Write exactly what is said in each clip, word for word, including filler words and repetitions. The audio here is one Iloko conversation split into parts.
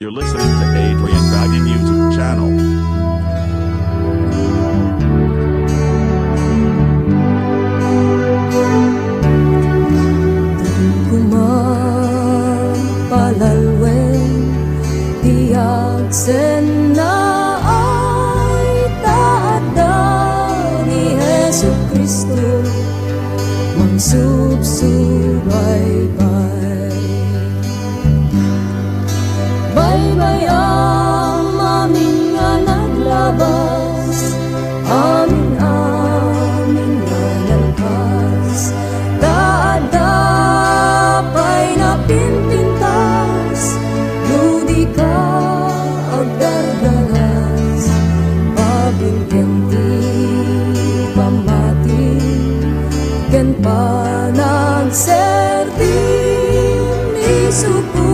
You're listening to Adrian Bagin YouTube channel. Kumapalalwen ti agsennaay, ta adda ni Jesu-Cristo mangsubsubaybay. Baybay-am amin nga naglabas, amin-amin nga nalpas, ta adda pay napimpintas, no di ka agdardanas, pabilgen ti pammati ken panagserbi, isuko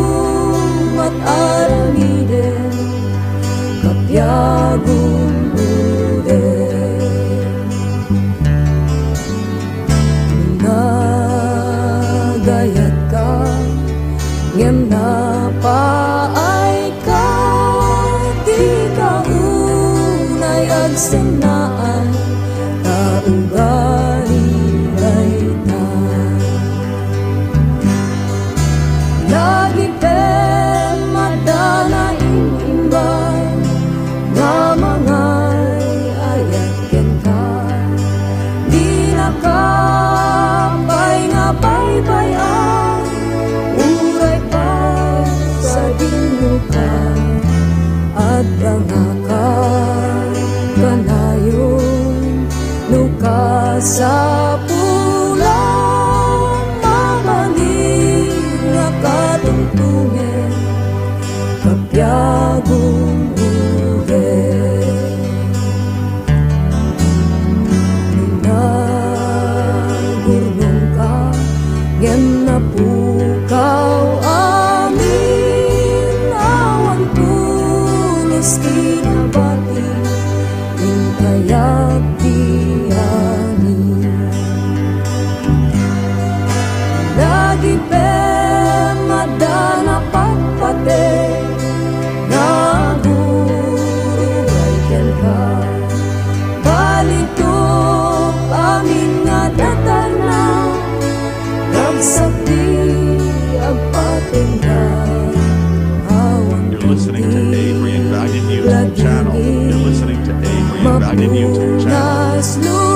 met aramiden, kapiagum uden. Nagayatka, ngem napaayka, dika unay agsennaan, ta ugali dayta. Lagipem adda naim-imbag nga mangay-ayat kenka. Dinaka pay nga baybay-an, uray pay sadinoka. Adda nga kakanayon no kasapulan, mabalin nga katungtongen, kapiagum uden. Nagurnongka, ngem napukaw amin, awan pulos kinabati, inkayak ti amin. Lagipem adda napatpateg nga agururay kenka. Balitok amin nga datanna, ragsak ti agpatengda. Awan You're listening to Adrian Bagin YouTube channel. You're listening to Adrian Bagin YouTube channel.